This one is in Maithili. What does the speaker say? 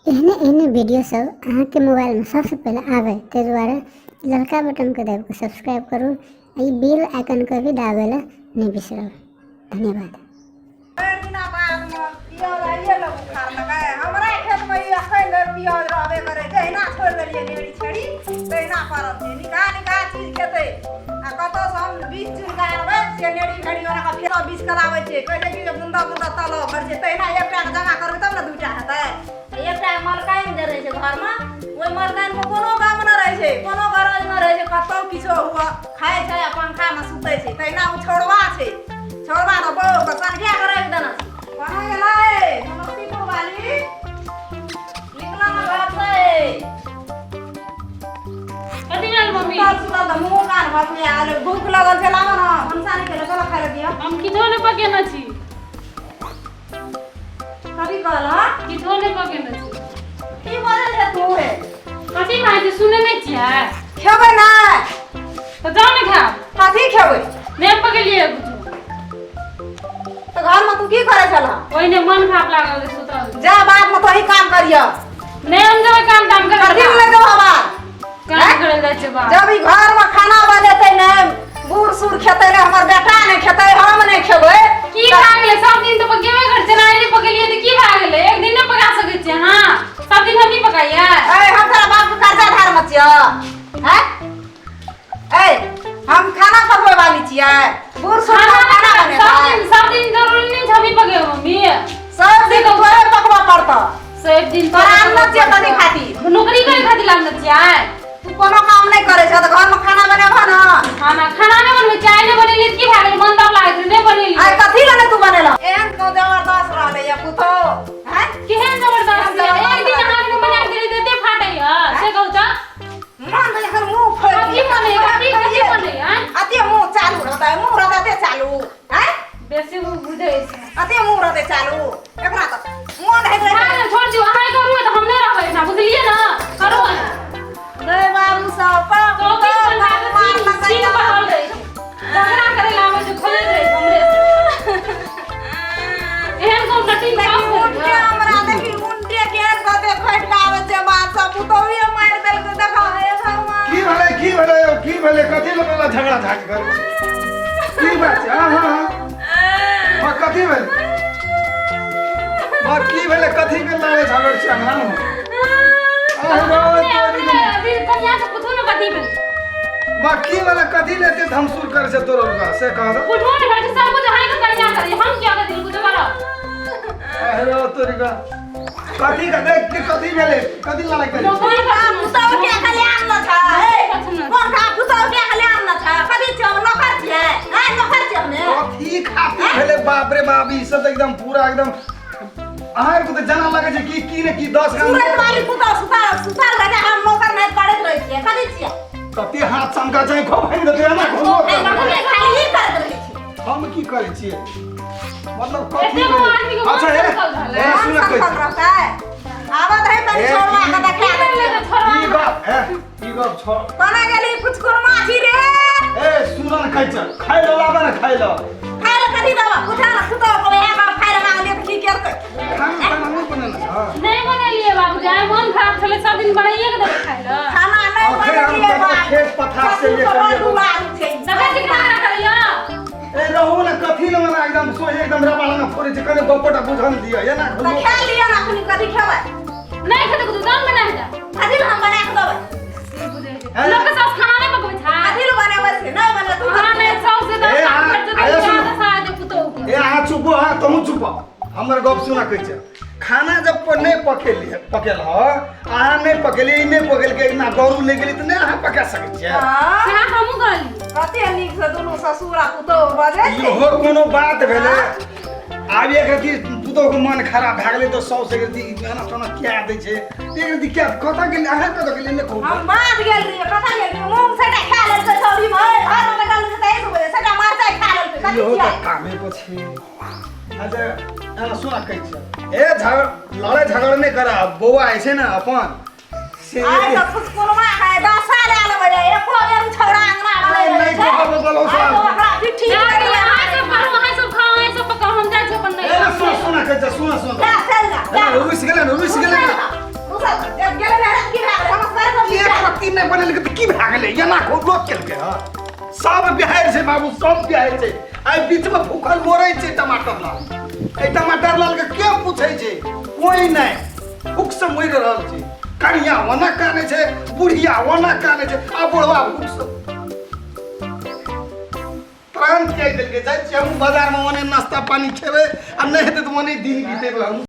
एहने एहने वीडियो सब अहाँके मोबाइलमे सबसँ पहिले आबै ताहि दुआरे ललका बटनके दाबि कऽ सब्सक्राइब करू आ ई बेल आइकनके भी दाबै लए नहि बिसरब। धन्यवाद। भरि दिना बादमे पियाज आइए लग उखाड़लकै। हमरा खेतमे ई अखन धरि पियाज रहबे करै। जहिना छोड़ि देलियै नेड़ी छेड़ी तहिना पड़ल छै। निकहा निकहा चीज खेतै आ कतौसँ हम बीज चुनि कऽ आनबै से नेड़ी भेड़ी ओना कऽ फेरो बीज कराबै छियै। कहै छै कि जे बुन्दा बुन्दा तलाव भरि छै, तहिना एकटाके जमा करबै तब ने दूटा हेतै। एकटा मलकाइन जे रहै छै घरमे, ओहि मलकाइनके कोनो काम नहि रहै छै, कोनो गरज नहि रहै छै। कतौ किछो हुअ खाइ छै आ पंखामे सुतै छै। तहिना ओ छौड़वा छै, छौड़वा तऽ बौके सनकिया के राखि देने छै। कहाँ गेलै समस्तीपुर वाली? निकला ना घर से। कथी भेल मम्मी? सुतल सुतल तऽ मुँह कान भसमे आयल, भूख लगल छै, लाबऽ ने। भनसा नहि केलक, चलो खाइ लए दिअ। हम किछो नहि पकेने छी। कथी कहलह? किछो नहि पकेने छी। की बजै छै तू हे? कथी खाइ छी सुनै नहि छियै? खेबै नहि? तऽ जाउ ने खायब। कथी खेबै? नहि पकेलियै कुछो। तऽ घरमे तू की करै छलह? ओहिने मन खराब लागल रहै, सुतल। जा, बादमे तोही काम करियह। नहि, हम जेबै काम ताम करै। कथी नहि देबह बात? काम करै जाइ छै बाप। जब ई घरमे खाना बनेतै नहि, बूढ़ सूढ़ खेतै नहि, हमर बेटा नहि खेतै, हम नहि खेबै। की भए गेलै? सब दिन तऽ पकेबे करै छै ने, आइ नहि पकेलियै तऽ की भए गेलै? एक दिन नहि पका सकै छियै अहाँ? सब दिन हमही पकाइए? ए, हम तोरा बाप के कर्जा धार मे छियै हैं? ए, हम खाना पकबै वाली छियै? बूढ़ सूढ़ खाना खाना सब बनेतै दिन, सब दिन जरूरी नहि छै हमही पकेबै मम्मी। सब दिन तोरे पकबऽ पड़तौ। सब दिन तोरा आनने छियै कथी खातिर? नौकरी करे खातिर आनने छियै? तू कोनो काम नहि करै छह तऽ घरमे खाना बनेबह ने? खाना खाना नहि बनबै छियै। आइ नहि बनेलियै तऽ की भए गेलै? मन दब लागैत रहै, नहि बनेलियै। आइ कथी लए नहि तू बनेलह? एहन तो जबरदस्त रहलै या पुतोह हैं? केहन जबरदस्त यऽ? एक दिन अहाँके नहि बना के देलियै तऽ एते फाटैया से कहू तऽ। मन तऽ एखन मुँह फोड़ि कथी बनै? कथी कथी बनै आँय? अते मुँह चालू रहतै, मुँह रहतै अते चालू हैं? बेसी बुझै छै। अते मुँह रहतै चालू, एकरा तऽ मन होइत रहै। अहाँ छोड़ दियौ, अहाँ करू तऽ हम नहि रहबै एहिठाम, बुझलियै ने? करू अहाँ। दै बाबू सब। 24 घंटा के सीन सीन बहल रहै छै, झगड़ा करै लए आबै छै, खोजैत रहै छै हमरे से। एहन कोन नटीन सास भेल उल्टे यऽ? हमरा देखी, उल्टे केहन कते खटि के आबै छै बात सब, पुतोहुए मारि देलकै। देखा हे भगवान। की भेलै? की भेलै यौ? की भेलै? कथी लए मेला झगड़ा झाँट करै की बात छै? हाँ हाँ हाँ माँ, कथी भेलै माँ? की भेलै? कथी के लड़ाइ झगड़ छै अंगना मे? आह, अपने तोरी अपने अथी कनिया से पूछू ने कथी भेल। माँ, की भेलै? कथी ले एते धमसुर करै छै तोरा लोका से कह दो। पूछू ने, घर सब कुछ अहाँ के कनिया करी, हम क्या करी? कुछ करो। आह तोरी का कथी का देख के कथी भेलै? कथी लड़ाइ करै छै? कोन खा पुतोहु के कल्याण न छै? कोन खा पुतोहु के कल्याण न छै? कथी छियै हम? नौकर छियै हैं? नौकर छियै हमे? कथी खातिर भेलै? बाप रे बाप, ई सब तऽ एकदम पूरा एकदम अहाँ के तऽ जना लगै छै कि की ने की 10 गाम। सूरज वाली पुतोहु सुतल सुतल रहै, हम नौकर नहि करैत रहै छियै। कथी छियै? कते हाथ चमका छै, खूब भागि देतै एना घुमो। हमे खाली ई करैत रहै छियै। हम की करै छियै? मतलब कथी एते गो भेलै? आदमी के अच्छा मन हे संकल रहलै। ए सुन मन कहै संकल छी। रहतै? आबत है तनी ए, छोड़वा के देखा की दै भेलै छियै। तऽ छोड़वा? ई गप हे, ई गप छोड़। कोना गेली पुचकुरमा छी रे? ए सुन ने, खाइ छ, खाइ ल, लाबे ने खाइ ल। खाइ लए कथी देबऽ? उठा ने सुतऽ कहबै एक बार खाइ लए मांगलियै तऽ की केलकै? खाना ताना नहि बनेने छ? नहि बनेलियै बाबूजी, आइ मन खराब छलै, सब दिन बनाइए के देबै खाइ लए। खाना नहि अखन हम बनेलियै कतऽ बाप। खेत पथार से ससुर ले के करियै। बड़ दुलारू छै। देखै छी केना करैया। ए रहू ने, कथी ले मना एकदम सोहे एकदम रबा लगा फोड़ै छै? कने गपटा बुझल दिअ एना तऽ घुमो। खा लिअ ने अखनी, कथी खेबै? नहि खेतै कुछो, दाम बना जा। कथी लए हम बना कऽ देबै? लोक के सास खाना नहि पकबै छै? कथी लए बनेबै से नहि बनेबै तू? खाना नहि साउस से ए, दस साल अहाँ- खर्च आया दे सुनू। दस आदे पुतोहु के। ए अहाँ चुप हो, हाँ तहूँ चुप हो। हमर गप सुना कहै छै, खाना जब पर नहि पकेली, पकेल ह अहाँ नहि पकेली, ई नहि पकेलकै ना, गौरू नहि गेली तऽ नहि अहाँ पका सकै छियै? हँ, सएह तऽ हमहूँ कहलियै। कते नीक से दुनू ससुर आ पुतोहु बजै छै। इहो कोनो बात भेलै? आब एक रति पुतोहु के मन खराब भए गेलै तऽ साउस एक रति एना तेना किया दै छै? एक रति किया कतऽ गेली अहाँ? कतऽ गेली नहि कहू। हम बाध गेल रहियै। कतऽ गेल रहियै? मूँग सभटा खा लेलकै छौरी भरि घरमे बैठल रहै छै, 1 बजे सभटा मरचाइ खा लेलकै। कथी इहो छियै? तऽ कामे पर छै। अच्छा एना सुना कहै छै, ए झगड़ लड़ाइ झगड़ नहि कर। बौआ होइ छै ने अपन से। आइ तऽ फुसकुलवा है 10 साल आयल बजे एको बेर छौड़ा अंगना में नहि नहि कहब बोलो आइ साहब। तऽ ओकरा पिट्ठी जा मारि गेलै, लेलकै। अहाँ सब करू, अहाँ सब खाउ, अहाँ सब पकाउ, हम जाइ छी अपन ए नैहर। सुन सुना कहै छै, सुन सुन। जा, चल जा, जा। रुसि गेलै ने, रुसि गेलै ने। लत्ती नहि बनेलकै तऽ की भए गेलै? एना को लोक केलकै हँ? सब बिहार छै बाबू, सब बिहार छै। एहि बीचमे भूखल मरै छै टमाटर लाल। एहि टमाटर लालके के पूछै छै? कोइ नहि। भूखसँ मरि रहल छै। कनिया ओना कानै छै, बुढ़िया ओना कानै छै, आ बुढ़वा भूखसँ प्राण त्यागि देलकै। जाइ छियै हमहूँ बाजारमे, ओने नाश्ता पानी खेबै आ नहि हेतै तऽ ओने दिन बितेबै हम।